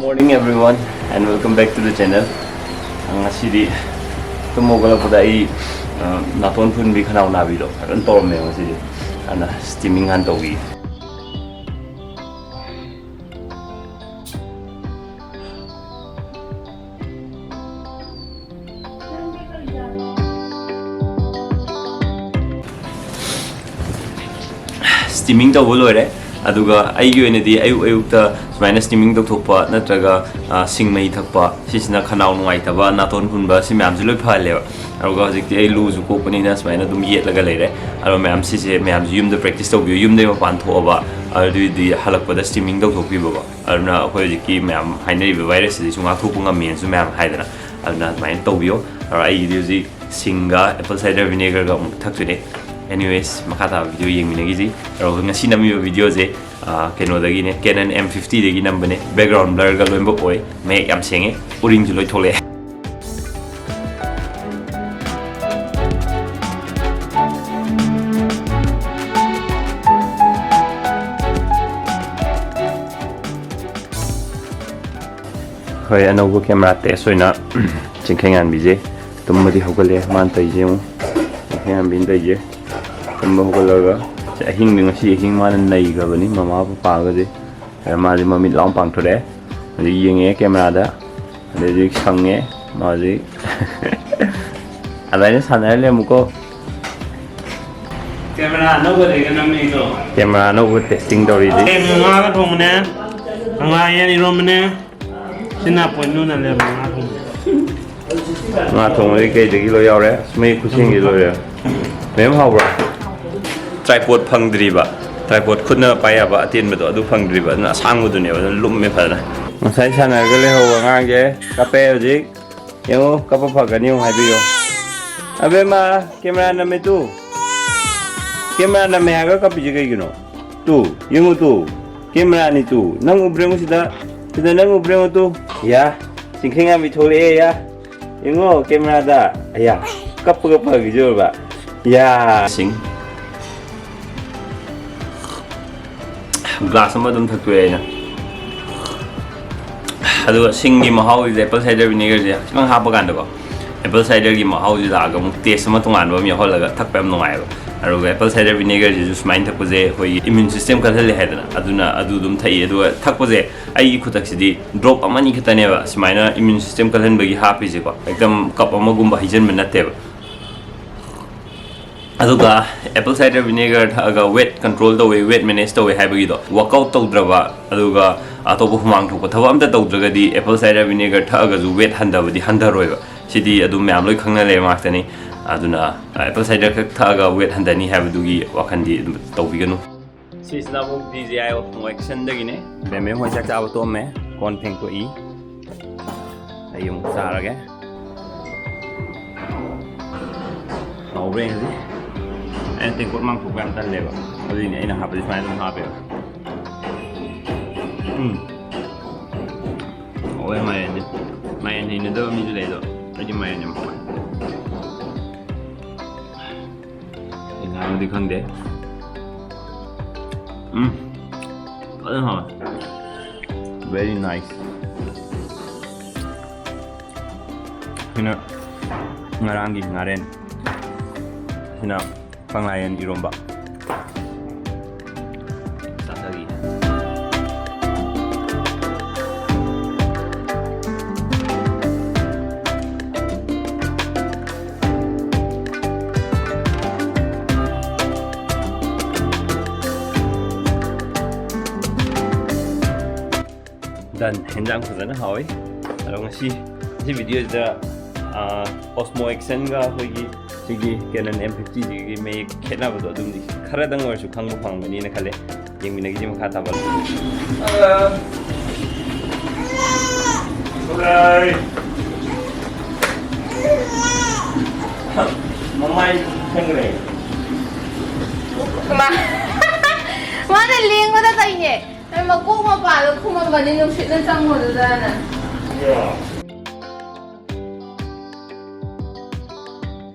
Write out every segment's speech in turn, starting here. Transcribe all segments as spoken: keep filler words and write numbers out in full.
Morning everyone and welcome back to the channel. ꯉꯁꯤꯗꯤ ꯇꯨꯝ ꯍꯧꯒꯠꯂꯛꯄꯗ ꯑꯩ, ꯑ, ꯅꯥꯇꯣꯟ ꯐꯨꯟꯕꯤ ꯈꯅꯥꯎ ꯅꯥꯕꯤꯗꯣ ꯐꯖꯅ ꯇꯧꯔꯝꯃꯦ ꯉꯁꯤꯗꯤ꯫ ꯑꯗꯨꯅ steaming ꯍꯥꯟꯅ ꯇꯧꯈꯤꯒꯦ꯫ Steaming ꯇꯧꯕ ꯂꯣꯏꯔꯦ꯫ ꯑꯗꯨꯒ ꯑꯩꯒꯤ ꯑꯣꯏꯅꯗꯤ ꯑꯌꯨꯛ ꯑꯌꯨꯛꯇ ꯁꯨꯃꯥꯏꯅ steaming ꯇꯧꯊꯣꯛꯄ ꯅꯠꯇ꯭ꯔꯒ, ꯑ, ꯁꯤꯡ ꯃꯍꯤ ꯊꯛꯄ, ꯁꯤꯁꯤꯅ ꯈꯅꯥꯎ ꯅꯨꯡꯉꯥꯏꯇꯕ, ꯅꯥꯇꯣꯟ ꯐꯨꯟꯕ, ꯁꯤ ꯃꯌꯥꯝꯁꯦ ꯂꯣꯏ ꯐꯍꯜꯂꯦꯕ꯫ ꯑꯗꯨꯒ ꯍꯧꯖꯤꯛꯇꯤ ꯑꯩ ꯂꯨꯁꯨ ꯀꯣꯛꯄꯅꯤꯅ ꯁꯨꯃꯥꯏꯅ ꯑꯗꯨꯝ ꯌꯦꯠꯂꯒ ꯂꯩꯔꯦ꯫ ꯑꯗꯣ ꯃꯌꯥꯝ ꯁꯤꯁꯦ ꯃꯌꯥꯝꯁꯨ ꯌꯨꯝꯗ practice ꯇꯧꯕꯤꯌꯨ, ꯌꯨꯝꯗꯩ ꯃꯄꯥꯟ ꯊꯣꯛꯑꯕ, ꯑꯗꯨꯏꯗꯤ ꯍꯜꯂꯛꯄꯗ steaming ꯇꯧꯊꯣꯛꯄꯤꯕꯀꯣ꯫ ꯑꯗꯨꯅ ꯑꯩꯈꯣꯏ ꯍꯧꯖꯤꯛꯀꯤ ꯃꯌꯥꯝ ꯍꯥꯏꯅꯔꯤꯕ virus ꯁꯤꯗꯩꯁꯨ ꯉꯥꯛꯊꯣꯛꯄ ꯉꯝꯃꯦꯅꯁꯨ ꯃꯌꯥꯝ ꯍꯥꯏꯗꯅ, ꯑꯗꯨꯅ ꯑꯗꯨꯃꯥꯏꯅ ꯇꯧꯕꯤꯌꯣ꯫ ꯑꯗꯣ ꯑꯩꯒꯤꯗꯤ ꯍꯧꯖꯤꯛ ꯁꯤꯡꯒ apple cider vinegar ꯒ ꯑꯃꯨꯛ ꯊꯛꯇꯣꯏꯅꯦ꯫ Anyways, ꯃꯈꯥ ꯇꯥꯕ video ꯌꯦꯡꯃꯤꯟꯅꯈꯤꯁꯤ꯫ ꯑꯗꯣ ꯉꯁꯤ ꯅꯝꯃꯤꯕ video ꯁꯦ, ꯑ, ꯀꯩꯅꯣꯗꯒꯤꯅꯦ, Canon M fifty ꯗꯒꯤ ꯅꯝꯕꯅꯦ꯫ Background blur ꯒ ꯂꯣꯏꯅꯃꯛ ꯑꯣꯏ, ꯃꯌꯦꯛ ꯌꯥꯝ ꯁꯦꯡꯉꯦ, ꯎꯔꯤꯡꯁꯨ ꯂꯣꯏ ꯊꯣꯛꯂꯛꯑꯦ꯫ ꯍꯣꯏ, ꯑꯅꯧꯕ camera test ꯑꯣꯏꯅ ꯆꯤꯡꯈꯩꯉꯥꯟꯕꯤꯁꯦ ꯇꯨꯝꯕꯗꯤ ꯍꯧꯒꯠꯂꯦ꯫ ꯃꯥꯅ ꯇꯧꯔꯤꯁꯦ ꯌꯦꯡꯉꯨ, ꯆꯤꯡꯈꯩꯉꯥꯟꯕꯤꯅ ꯇꯧꯔꯤꯁꯦ꯫ ꯇꯨꯝꯕ ꯍꯧꯒꯠꯂꯒ ꯁꯤ ꯑꯍꯤꯡꯗꯤ, ꯉꯁꯤ ꯑꯍꯤꯡ ꯃꯥꯅ ꯅꯩꯈ꯭ꯔꯕꯅꯤ ꯃꯃꯥ ꯄꯄꯥꯒꯁꯦ꯫ ꯑꯗ ꯃꯥꯁꯦ ꯃꯃꯤꯠ ꯂꯥꯎ ꯄꯥꯡꯊꯣꯔꯛꯑꯦ꯫ ꯍꯧꯖꯤꯛ ꯌꯦꯡꯉꯦ camera ꯗ꯫ ꯑꯗꯩꯗꯤ ꯁꯪꯉꯦ ꯃꯥꯁꯦ꯫ ꯑꯗꯨꯃꯥꯏꯅ ꯁꯥꯟꯅꯔ ꯂꯩꯔꯝꯃꯨꯀꯣ꯫ Camera ꯑꯅꯧꯕꯗꯒꯤ ꯅꯝꯃꯤꯗꯣ꯫ Camera ꯑꯅꯧꯕ testing ꯇꯧꯔꯤꯗꯤ꯫ ꯉꯥꯒ ꯊꯣꯡꯕꯅꯦ, ꯉꯥ ꯌꯦꯟ ꯏꯔꯣꯝꯕꯅꯦ꯫ ꯁꯤꯅ ꯄꯣꯏꯅꯨꯅ ꯂꯩꯔꯝꯕ ꯉꯥ ꯊꯣꯡꯕ꯫ ꯉꯥ ꯊꯣꯡꯕꯗꯤ ꯀꯩꯗꯒꯤ ꯂꯣꯏ ꯌꯥꯎꯔꯦ? ꯑꯁ, ꯃꯩ ꯈꯨꯠꯁꯦꯝꯒꯤ ꯂꯣꯏꯔꯦ꯫ ꯃꯦꯝ, ꯍꯥꯎꯕ꯭ꯔꯣ? Tripod ꯐꯪꯗ꯭ꯔꯤꯕ, tripod ꯈꯨꯠꯅ ꯄꯥꯏ ꯌꯥꯕ ꯑꯇꯦꯟꯕꯗꯣ, ꯑꯗꯨ ꯐꯪꯗ꯭ꯔꯤꯕ, ꯑꯗꯨꯅ ꯑꯁꯥꯡꯕꯗꯨꯅꯦꯕ, ꯑꯗꯨꯅ ꯂꯨꯝꯃꯦ ꯐꯖꯅ꯫ ꯉꯁꯥꯏ ꯁꯥꯟꯅꯔꯒ ꯂꯩꯍꯧꯕ ꯑꯉꯥꯡꯁꯦ ꯀꯞꯄꯦ ꯍꯧꯖꯤꯛ꯫ ꯌꯦꯡꯉꯣ, ꯀꯞꯄ ꯐꯒꯅꯤ ꯑꯃꯨꯛ ꯍꯥꯏꯕꯤꯌꯣ꯫ ꯑꯕꯦꯝꯃ, camera ꯅꯝꯃꯦ ꯇꯨ꯫ Camera ꯅꯝꯃꯦ ꯍꯥꯏꯔꯒ ꯀꯞꯄꯤꯁꯦ ꯀꯩꯒꯤꯅꯣ? ꯇꯨ, ꯌꯦꯡꯉꯨ ꯇꯨ꯫ Camera ꯅꯤ ꯇꯨ꯫ ꯅꯪ ꯎꯕ꯭ꯔ ꯌꯦꯡꯉꯨ ꯁꯤꯗ꯫ ꯁꯤꯗ ꯅꯪ ꯎꯕ꯭ꯔ ꯌꯦꯡꯉꯨ ꯇꯨ꯫ ꯌꯥ, ꯆꯤꯡꯈꯩꯉꯥꯟꯕꯤ ꯊꯣꯛꯂꯛꯑꯦ ꯌꯥ꯫ ꯌꯦꯡꯉꯣ camera ꯗ꯫ ꯑꯌꯥ, ꯀꯞꯄꯒ ꯐꯈꯤꯁꯦ ꯑꯣꯏꯕ꯫ ꯌꯥ꯫ ꯁꯤꯡ꯫ Glass ꯑꯃ ꯑꯗꯨꯝ ꯊꯛꯇꯣꯛꯑꯦ ꯑꯩꯅ꯫ ꯑꯗꯨꯒ ꯁꯤꯡꯒꯤ ꯃꯍꯥꯎꯁꯤꯗ apple cider vinegar ꯁꯦ ꯈꯤꯇꯪ ꯍꯥꯞꯄ ꯀꯥꯟꯗꯀꯣ, apple cider ꯒꯤ ꯃꯍꯥꯎꯁꯤ ꯂꯥꯛꯑꯒ ꯑꯃꯨꯛ taste ꯑꯃ ꯇꯣꯉꯥꯟꯕ ꯑꯃ ꯌꯥꯎꯍꯜꯂꯒ ꯊꯛꯄ ꯌꯥꯝ ꯅꯨꯡꯉꯥꯏꯕ꯫ ꯑꯗꯨꯒ apple cider vinegar ꯁꯤꯁꯨ ꯁꯨꯃꯥꯏꯅ ꯊꯛꯄꯁꯦ ꯑꯩꯈꯣꯏꯒꯤ immune system ꯀꯜꯍꯜꯂꯦ ꯍꯥꯏꯗꯅ, ꯑꯗꯨꯅ ꯑꯗꯨ ꯑꯗꯨꯝ ꯊꯛꯏ꯫ ꯑꯗꯨꯒ ꯊꯛꯄꯁꯦ ꯑꯩꯒꯤ ꯈꯨꯊꯛꯁꯤꯗꯤ drop ꯑꯃꯅꯤ ꯈꯛꯇꯅꯦꯕ ꯁꯨꯃꯥꯏꯅ immune system ꯀꯜꯍꯟꯕꯒꯤ ꯍꯥꯞꯄꯤꯁꯦꯀꯣ, ꯍꯦꯛꯇ cup ꯑꯃꯒꯨꯝꯕ ꯍꯩꯖꯤꯟꯕ ꯅꯠꯇꯦꯕ꯫ ꯑꯗꯨꯒ apple cider vinegar ꯊꯛꯑꯒ weight control ꯇꯧꯋꯦ, weight manage ꯇꯧꯋꯦ ꯍꯥꯏꯕꯒꯤꯗꯣ, workout ꯇꯧꯗ꯭ꯔꯕ, ꯑꯗꯨꯒ ꯑꯇꯣꯞꯄ ꯍꯨꯃꯥꯡ ꯊꯣꯛꯄ ꯊꯕꯛ ꯑꯝꯇ ꯇꯧꯗ꯭ꯔꯒꯗꯤ apple cider vinegar ꯊꯛꯑꯒꯁꯨ weight ꯍꯟꯊꯕꯗꯤ ꯍꯟꯊꯔꯣꯏꯕ꯫ ꯁꯤꯗꯤ ꯑꯗꯨꯝ ꯃꯌꯥꯝ ꯂꯣꯏ ꯈꯪꯅ ꯂꯩꯔꯕ ꯉꯥꯛꯇꯅꯤ꯫ ꯑꯗꯨꯅ apple cider ꯈꯛ ꯊꯛꯑꯒ weight ꯍꯟꯊꯅꯤ ꯍꯥꯏꯕꯗꯨꯒꯤ ꯋꯥꯈꯜꯗꯤ ꯑꯗꯨꯝ ꯇꯧꯕꯤꯒꯅꯨ꯫ ꯁꯤꯁꯤꯅ ꯑꯃꯨꯛ D J I Osmo Action ꯗꯒꯤꯅꯦ꯫ ꯕꯦꯝꯕꯦꯝ ꯍꯣꯏ ꯆꯥꯛ ꯆꯥꯕ ꯇꯣꯛꯑꯝꯃꯦ, ꯀꯣꯟ ꯐꯦꯡꯗꯣꯛꯏ꯫ ꯑꯩ ꯑꯃꯨꯛ ꯆꯥꯔꯒꯦ꯫ ꯍꯥꯎꯕ꯭ꯔꯥ ꯌꯦꯡꯁꯤ꯫ ꯑꯩꯅ ꯇꯦꯡꯀꯣꯠ ꯃꯥꯡꯊꯣꯛꯄ ꯌꯥꯝ ꯇꯜꯂꯦꯕ, ꯑꯗꯨꯏꯅꯦ ꯑꯩꯅ ꯍꯥꯞꯄꯗꯤ ꯁꯨꯃꯥꯏꯅ ꯑꯗꯨꯝ ꯍꯥꯞꯄꯦꯕ꯫ ꯎꯝ꯫ ꯍꯥꯎꯋꯦ ꯃꯥꯏꯔꯦꯟꯗꯤ꯫ ꯃꯥꯏꯔꯦꯟ ꯍꯩꯅꯗꯕ ꯃꯤꯁꯨ ꯂꯩ, ꯑꯗꯣ ꯑꯩꯗꯤ ꯃꯥꯏꯔꯦꯟ ꯌꯥꯝ ꯍꯥꯎꯋꯦ꯫ ꯀꯩ ꯉꯥꯅꯣꯗꯤ ꯈꯪꯗꯦ꯫ ꯎꯝ꯫ ꯐꯖꯅ ꯍꯥꯎꯋꯦ꯫ Very nice꯫ ꯁꯤꯅ ꯉꯔꯥꯡꯒꯤ ꯉꯥꯔꯦꯟ꯫ ꯁꯤꯅ ꯀꯪꯂꯥꯌꯦꯟ ꯏꯔꯣꯝꯕ꯫ ꯆꯥꯊꯔꯤ꯫ Done꯫ ꯍꯦꯟꯖꯥꯡ ꯐꯖꯅ ꯍꯥꯎꯋꯤ꯫ ꯑꯗꯣ ꯉꯁꯤ, ꯉꯁꯤ video ꯁꯤꯗ, ꯑꯥ, Osmo Action ꯒ ꯑꯩꯈꯣꯏꯒꯤ ꯁꯤꯒꯤ Canon M fifty ꯁꯤꯒꯤ ꯃꯌꯦꯛ ꯈꯦꯠꯅꯕꯗꯣ ꯑꯗꯨꯝꯗꯤ ꯈꯔꯗꯪ ꯑꯣꯏꯔꯁꯨ ꯈꯪꯕ ꯐꯪꯒꯅꯤꯅ ꯈꯜꯂꯦ꯫ ꯌꯦꯡꯃꯤꯟꯅꯈꯤꯁꯤ ꯃꯈꯥ ꯇꯥꯕ꯫ ꯃꯃꯥꯏ ꯈꯪꯈ꯭ꯔꯦ꯫ ꯃꯥ-, ꯃꯥꯅ ꯂꯦꯡꯕꯗ ꯇꯧꯏꯅꯦ꯫ ꯑꯩ ꯃꯀꯣꯛ ꯃꯄꯥꯗꯣ ꯈꯨꯝꯃꯝꯕꯅꯤ, ꯅꯨꯡꯁꯤꯠꯅ ꯆꯪꯉꯨꯗꯨꯗꯅ꯫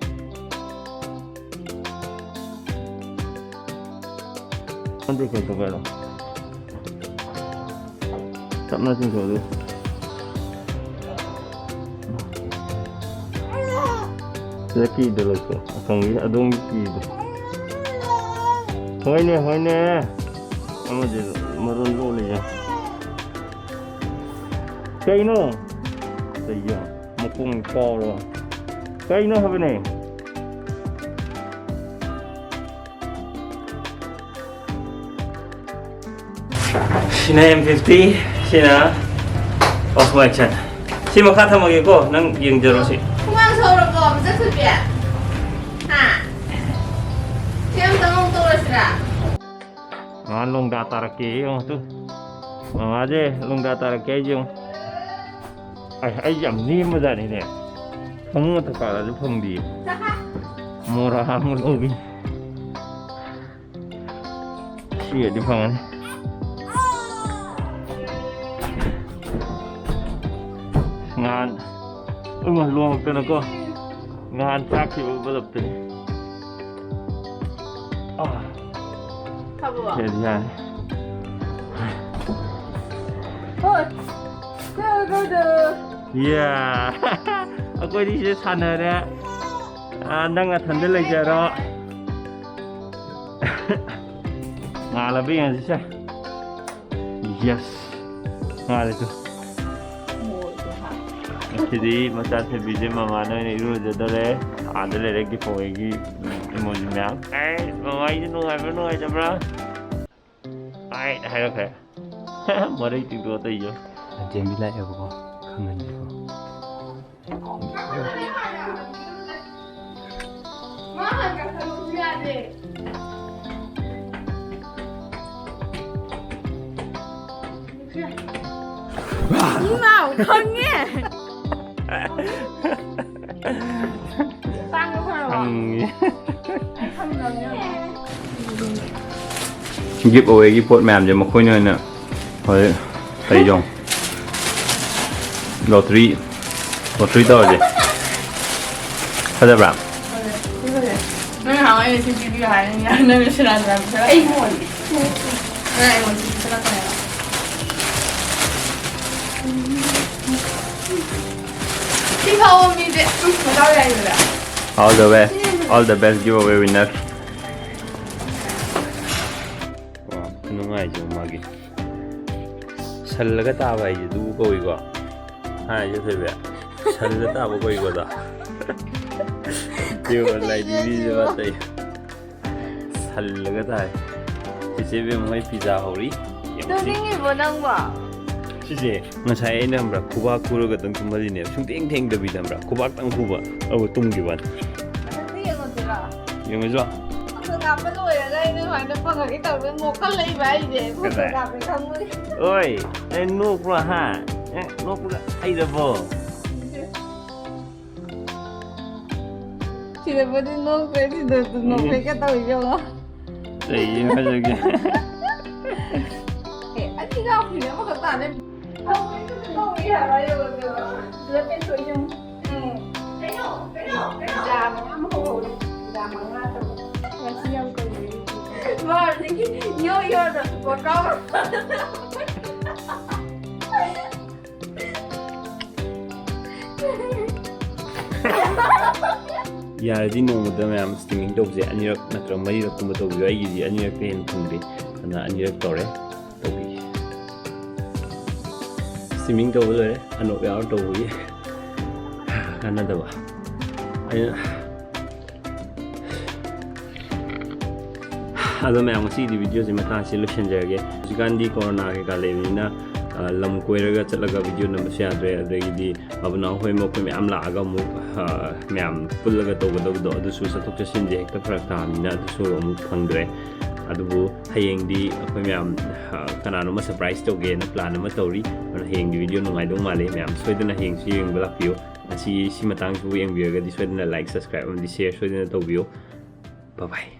ꯈꯪꯗꯦ, ꯀꯩ ꯇꯧꯕ ꯌꯥꯅꯣ? ꯇꯞꯅ ꯆꯤꯡꯊꯣꯛꯑꯗꯤ꯫ ꯁꯤꯗ ꯀꯤꯗ ꯂꯩꯀꯣ, ꯑꯁꯣꯝꯒꯤ ꯑꯗꯣꯝꯒꯤ ꯀꯤꯗꯣ꯫ ꯍꯣꯏꯅꯦ, ꯍꯣꯏꯅꯦ꯫ ꯑꯃꯗꯤ ꯃꯔꯣꯟ ꯂꯣꯜꯂꯤꯌꯦ꯫ ꯀꯩꯅꯣ? ꯀꯩꯒꯤꯅꯣ? ꯃꯈꯣꯡ ꯀꯥꯎꯔꯣ꯫ ꯀꯩꯅꯣ ꯍꯥꯏꯕꯅꯦ? ꯁꯤꯅ ꯑꯦꯝ ꯐꯤꯐꯇꯤ, ꯁꯤꯅ ꯑꯣꯐ ꯋꯥꯏꯠ ꯁꯟ꯫ ꯁꯤ ꯃꯈꯥ ꯊꯝꯃꯒꯦꯀꯣ, ꯅꯪ ꯌꯦꯡꯖꯔꯣ ꯁꯤ꯫ ꯍꯨꯃꯥꯡ ꯁꯧꯔꯕꯣ, ꯃꯆꯥ ꯊꯣꯏꯕꯤ? ꯍꯥ? ꯁꯤ ꯑꯝꯇ ꯑꯃꯨꯛ ꯇꯧꯔꯁꯤꯔꯥ? ꯃꯥ ꯂꯣꯡꯗꯥ ꯇꯥꯔꯛꯀꯦ ꯌꯦꯡꯉꯣ ꯇꯨ꯫ ꯃꯃꯥꯁꯦ ꯂꯣꯡꯗꯥ ꯇꯥꯔꯛꯀꯦ ꯍꯥꯏꯁꯦ ꯌꯦꯡꯉꯣ꯫ ꯑꯩ, ꯑꯩ ꯌꯥꯝ ꯅꯦꯝꯕꯖꯥꯠꯅꯤꯅꯦ꯫ ꯐꯃꯨꯡ ꯃꯊꯛ ꯀꯥꯔꯁꯨ ꯐꯪꯗꯦ꯫ ꯃꯣꯔꯥ ꯑꯃ ꯂꯧꯒꯦ꯫ ꯁꯤꯒꯗꯤ ꯐꯪꯉꯅꯤ꯫ ꯉꯍꯥꯟ, ꯏꯃꯥ, ꯂꯣꯡꯉꯛꯇꯅꯀꯣ꯫ ꯉꯍꯥꯟ ꯆꯥꯛꯈꯤꯕ ꯕꯂꯞꯇꯨꯅꯤ꯫ ꯑꯥ꯫ ꯐꯕ꯭ꯔꯣ? ꯁꯤꯗꯤ ꯌꯥꯔꯦ꯫ ꯍꯣꯏ꯫ ꯏꯌꯥ꯫ ꯑꯩꯈꯣꯏꯗꯤ ꯁꯤꯗ ꯁꯥꯟꯅꯔꯦ꯫ ꯑꯥ, ꯅꯪ ꯅꯊꯟꯗ ꯂꯩꯖꯔꯣ꯫ ꯉꯥꯜꯂꯕ ꯌꯦꯡꯉꯁꯤ ꯁꯦ꯫ Yes꯫ ꯉꯥꯜꯂꯦ ꯇꯨ꯫ ꯉꯁꯤꯗꯤ ꯃꯆꯥ ꯊꯣꯏꯕꯤꯁꯦ ꯃꯃꯥꯅ ꯑꯣꯏꯅ ꯏꯔꯨꯖꯗꯣꯔꯦ꯫ ꯑꯥꯗ ꯂꯩꯔꯦ ꯒꯤꯐ ꯑꯋꯦꯒꯤ ꯏꯃꯣꯖꯤ ꯃꯌꯥꯝ꯫ ꯑꯦ, ꯃꯃꯥ, ꯑꯩꯁꯦ ꯅꯨꯡꯉꯥꯏꯕ꯭ꯔꯥ ꯅꯨꯡꯉꯥꯏꯇꯕ꯭ꯔꯥ? ꯑꯥꯏ ꯍꯥꯏꯔꯛꯈ꯭ꯔꯦ꯫ ꯃꯔꯩ ꯇꯤꯡꯗꯣꯛꯑ ꯇꯧꯏꯌꯣ꯫ ꯆꯦꯟꯕꯤ ꯂꯥꯛꯑꯦꯕꯀꯣ, ꯈꯪꯍꯟꯒꯦꯀꯣ꯫ ꯏꯃꯥꯎ, ꯈꯪꯉꯦ꯫ ꯈꯪꯉꯦ꯫ ꯒꯤꯐ ꯑꯋꯦꯒꯤ ꯄꯣꯠ ꯃꯌꯥꯝꯁꯦ ꯃꯈꯣꯏꯅ ꯑꯣꯏꯅ ꯍꯧꯖꯤꯛ ꯀꯩ ꯌꯦꯡꯉꯣ꯫ ꯂꯣꯇ꯭ꯔꯤ, ꯂꯣꯇ꯭ꯔꯤ ꯇꯧꯔꯁꯦ꯫ ꯐꯖꯕ꯭ꯔꯥ? ꯅꯪ ꯅꯍꯥꯟ ꯑꯩꯅ ꯁꯤ ꯄꯤꯕꯤꯌꯨ ꯍꯥꯏ, ꯅꯪ, ꯅꯪꯅ ꯁꯦꯔꯥꯟ ꯇꯨꯔꯥꯟ ꯄꯤꯁꯜꯂꯛꯑꯦ꯫ ꯑꯩ ꯃꯣꯟ-, ꯅꯪ ꯑꯩꯉꯣꯟꯗ ꯄꯤꯁꯜꯂꯛꯄꯅꯦꯕ꯫ ꯁꯤ ꯐꯥꯎꯕ ꯃꯤꯁꯦ, ꯎꯝ, ꯃꯗꯥꯎ ꯌꯥꯏꯗꯅ꯫ All the best, all the best giveaway winner. ꯋꯥ, ꯈꯨꯅꯨꯡꯉꯥꯏꯁꯦ ꯃꯥꯒꯤ꯫ ꯁꯜꯂꯒ ꯇꯥꯕ ꯍꯥꯏꯁꯦ ꯑꯗꯨꯕꯨ ꯀꯧꯏꯀꯣ꯫ ꯍꯥꯏꯁꯦ ꯊꯣꯏꯕꯤ꯫ ꯁꯜꯂ ꯇꯥꯕ ꯀꯧꯏꯀꯣ ꯑꯗꯣ꯫ ꯌꯦꯡꯉꯣ, ꯂꯥꯏꯗꯤ ꯃꯤꯁꯦ ꯃꯥ ꯇꯧꯏ꯫ ꯁꯜꯂꯒ ꯇꯥꯏ꯫ ꯆꯦꯆꯦ ꯕꯦꯝ ꯍꯣꯏ ꯄꯤꯖꯥ ꯍꯧꯔꯤ꯫ ꯌꯦꯡꯉꯨꯁꯤ꯫ ꯇꯨꯝꯅꯤꯡꯉꯤꯕꯣ ꯅꯪꯕꯣ? ꯁꯤꯁꯦ ꯉꯁꯥꯏ ꯑꯩꯅ ꯈꯪꯕ꯭ꯔꯥ, ꯈꯨꯕꯥꯛ ꯈꯨꯔꯒ ꯑꯗꯨꯝ ꯇꯨꯝꯍꯜꯂꯤꯅꯦ꯫ ꯁꯨꯡꯊꯦꯡ ꯊꯦꯡꯗꯕꯤꯗ ꯈꯪꯕ꯭ꯔꯥ, ꯈꯨꯕꯥꯛꯇꯪ ꯈꯨꯕ, ꯑꯗꯨꯒ ꯇꯨꯝꯈꯤꯕ ꯋꯥꯅꯤ꯫ ꯃꯊꯛꯇ ꯌꯦꯡꯉꯨꯁꯤꯔꯣ? ꯌꯦꯡꯉꯨꯁꯤꯔꯣ? ꯐꯣꯇꯣ ꯀꯥꯞꯄ ꯂꯣꯏꯔꯒ ꯑꯩ ꯅꯣꯏ ꯁꯨꯃꯥꯏꯅ ꯐꯪꯉꯒꯦ ꯇꯧꯔꯒ ꯅꯣꯛꯈꯠꯂꯛꯏꯕ ꯑꯩꯁꯦ꯫ ꯐꯣꯇꯣ ꯀꯗꯥꯏ? ꯀꯥꯞꯄꯦ ꯈꯪꯕꯒꯤ꯫ ꯑꯣꯏ, ꯅꯪ ꯅꯣꯛꯄ꯭ꯔꯣ ꯍꯥ? ꯑꯦ, ꯅꯣꯛꯄꯒ ꯍꯩꯔꯕꯣ? ꯁꯤꯗꯕꯨꯗꯤ ꯅꯣꯛꯇ꯭ꯔꯦ, ꯁꯤꯗꯁꯨ ꯅꯣꯛꯐꯦꯠꯀ ꯇꯧꯏ ꯌꯦꯡꯉꯣ꯫ ꯀꯩꯒꯤꯅꯣ ꯍꯥꯏꯖꯒꯦ? ꯑꯦ, ꯑꯅꯤ ꯌꯥꯎꯈꯤꯅꯦ, ꯑꯃꯈꯛ ꯇꯥꯅꯦ꯫ ꯅꯣꯛꯏ ꯍꯥꯏꯕ ꯌꯦꯡꯉꯣ, ꯁꯤꯗ ꯄꯦꯟꯊꯣꯛꯏ ꯌꯦꯡꯉꯣ꯫ ꯎꯝ꯫ ꯀꯩꯅꯣ? ꯀꯩꯅꯣ? ꯀꯩꯅꯣ? ꯄꯤꯖꯥ ꯃꯌꯥꯝ ꯍꯧꯍꯧꯔꯦ꯫ ꯄꯤꯖꯥ ꯃꯉꯥ ꯇꯔꯨꯛ꯫ ꯉꯁꯤ ꯌꯥꯝ ꯀꯨꯏꯔꯦ꯫ ꯃꯥ ꯍꯧꯖꯤꯛꯀꯤ ꯌꯣ ꯌꯣꯗꯣ ꯋꯥꯀꯥꯎ꯫ ꯌꯥꯔꯗꯤ ꯅꯣꯡꯃꯗ ꯃꯌꯥꯝ steaming ꯇꯧꯕꯁꯦ ꯑꯅꯤꯔꯛ ꯅꯠꯇ꯭ꯔꯒ ꯃꯔꯤꯔꯛꯀꯨꯝꯕ ꯇꯧꯕꯤꯌꯨ꯫ ꯑꯩꯒꯤꯗꯤ ꯑꯅꯤꯔꯛꯇꯩ ꯍꯦꯟꯅ ꯐꯪꯗꯦ, ꯑꯗꯨꯅ ꯑꯅꯤꯔꯛ ꯇꯧꯔꯦ, ꯇꯧꯕꯤꯒꯦ꯫ Steaming ꯇꯧꯕ ꯂꯣꯏꯔꯦ, ꯑꯅꯣꯞ ꯌꯥꯎꯔ ꯇꯧꯕꯒꯤ ꯀꯥꯟꯅꯗꯕ꯫ ꯑꯩꯅ ꯑꯗꯣ ꯃꯌꯥꯝ, ꯉꯁꯤꯒꯤꯗꯤ videoꯁꯦ ꯃꯇꯥꯡꯁꯤ ꯂꯣꯏꯁꯤꯟꯖꯔꯒꯦ꯫ ꯍꯧꯖꯤꯛꯀꯥꯟꯗꯤ corona ꯀꯩꯀꯥ ꯂꯩꯕꯅꯤꯅ, ꯑ, ꯂꯝ ꯀꯣꯏꯔꯒ ꯆꯠꯂꯒ video ꯅꯝꯕꯁꯨ ꯌꯥꯗ꯭ꯔꯦ꯫ ꯑꯗꯒꯤꯗꯤ ꯑꯕꯨꯅꯥꯎ ꯍꯣꯏ ꯃꯈꯣꯏ ꯃꯌꯥꯝ ꯂꯥꯛꯑꯒ ꯑꯃꯨꯛ, ꯑ, ꯃꯌꯥꯝ ꯄꯨꯜꯂꯒ ꯇꯧꯒꯗꯕꯗꯣ, ꯑꯗꯨꯁꯨ ꯆꯠꯊꯣꯛ ꯆꯠꯁꯤꯟꯁꯦ ꯍꯦꯛꯇ ꯐꯔꯛ ꯇꯥꯕꯅꯤꯅ ꯑꯗꯨꯁꯨ ꯑꯃꯨꯛ ꯐꯪꯗ꯭ꯔꯦ꯫ ꯑꯗꯨꯕꯨ ꯍꯌꯦꯡꯗꯤ ꯑꯩꯈꯣꯏ ꯃꯌꯥꯝ, ꯑ, ꯀꯅꯥꯅꯣꯝꯃ surprise ꯇꯧꯒꯦꯅ plan ꯑꯃ ꯇꯧꯔꯤ꯫ ꯑꯗꯨꯅ ꯍꯌꯦꯡꯒꯤ video ꯅꯨꯡꯉꯥꯏꯗꯧ ꯃꯥꯜꯂꯤ꯫ ꯃꯌꯥꯝ ꯁꯣꯏꯗꯅ ꯍꯌꯦꯡꯁꯨ ꯌꯦꯡꯕ ꯂꯥꯛꯄꯤꯌꯨ꯫ ꯉꯁꯤ ꯁꯤ ꯃꯇꯥꯡꯁꯤꯕꯨ ꯌꯦꯡꯕꯤꯔꯒꯗꯤ ꯁꯣꯏꯗꯅ like, subscribe ꯑꯃꯗꯤ share ꯁꯣꯏꯗꯅ ꯇꯧꯕꯤꯌꯨ꯫ Bye bye꯫